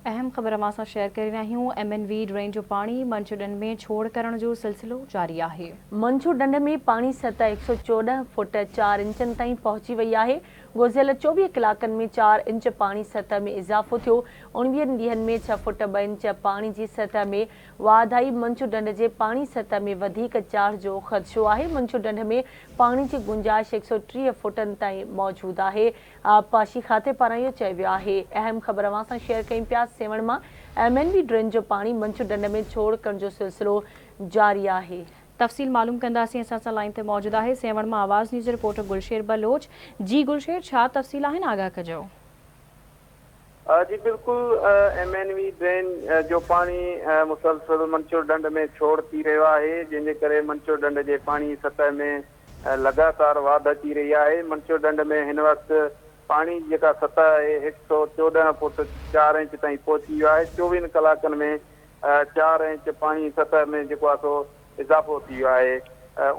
اهم خبر اوهان سان شيئر ڪري رهيا آهيون، ايم اين وي ڊرين جو پاڻي منڇو ڍنڍ ۾ ڇوڙ ڪرڻ جو سلسلو جاري آهي. منڇو ڍنڍ ۾ پاڻي سطح 114 فوٽ چار انچن تائين پهچي وئي آهي. گذريل 24 ڪلاڪن ۾ چار انچ پاڻي سطح ۾ اضافو ٿيو. اڻويهن ڏينهن ۾ ڇهه فوٽ ٻه انچ پاڻي جي سطح ۾ واڌ آئي. منڇو ڍنڍ جي پاڻي سطح ۾ وڌيڪ چاڙهه جو خدشو آهي. منڇو ڍنڍ ۾ پاڻي جي گنجائش 130 فوٽن تائين موجود آهي. آبپاشي کاتي پاران اهو چيو ويو آهي. اهم خبر اوهان سان شيئر ڪيون پيا سيوهڻ مان ايم اين وي ڊرين جو پاڻي منڇو ڍنڍ ۾ ڇوڙ ڪرڻ جو سلسلو جاري آهي. تفصيل معلوم ڪنداسين اسان سان لائين تي موجود آهي سيوهڻ مان آواز نيوز رپورٽر گلشير بلوچ جي گلشير ڇا تفصيل آهن آگاهه ڪجو. جي بلڪل ايم اين وي ڊرين جو پاڻي مسلسل منڇر ڍنڍ ۾ ڇوڙ ٿي رهيو آهي جنهن جي ڪري منڇر ڍنڍ جي پاڻي سطح ۾ لڳاتار واڌ اچي رهي آهي، منڇر ڍنڍ ۾ هن وقت پاڻي جي جيڪا سطح آهي هڪ سئو 14 فوٽ چار انچ تائين پهچي ويو آهي، چوويهن ڪلاڪن ۾ چار انچ پاڻي سطح ۾ جيڪو آهي سو اضافو ٿي ويو آهي،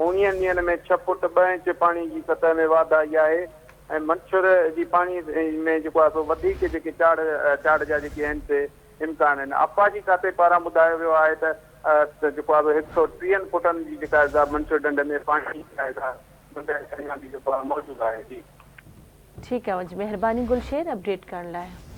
اوڻيهن ڏينهن ۾ ڇهه فوٽ ٻه انچ پاڻي جي سطح ۾ واڌ آئي آهي ۽ منڇر جي پاڻي ۾ جيڪو آهي سو وڌيڪ جيڪي چاڙهه چاڙهه جا جيڪي آهن سي امڪان آهن. آبپاشي کاتي پاران ٻڌايو ويو آهي ته جيڪو آهي سو هڪ سئو ٽيهن فوٽن جي جيڪا آهي سا منڇر ڍنڍ ۾ پاڻي جي آهي سا گنجائش اڃا به جيڪو آهي موجود آهي. جي. ٺيڪ آهي اوهان جي مهرباني گلشير اپڊيٽ ڪرڻ لاء.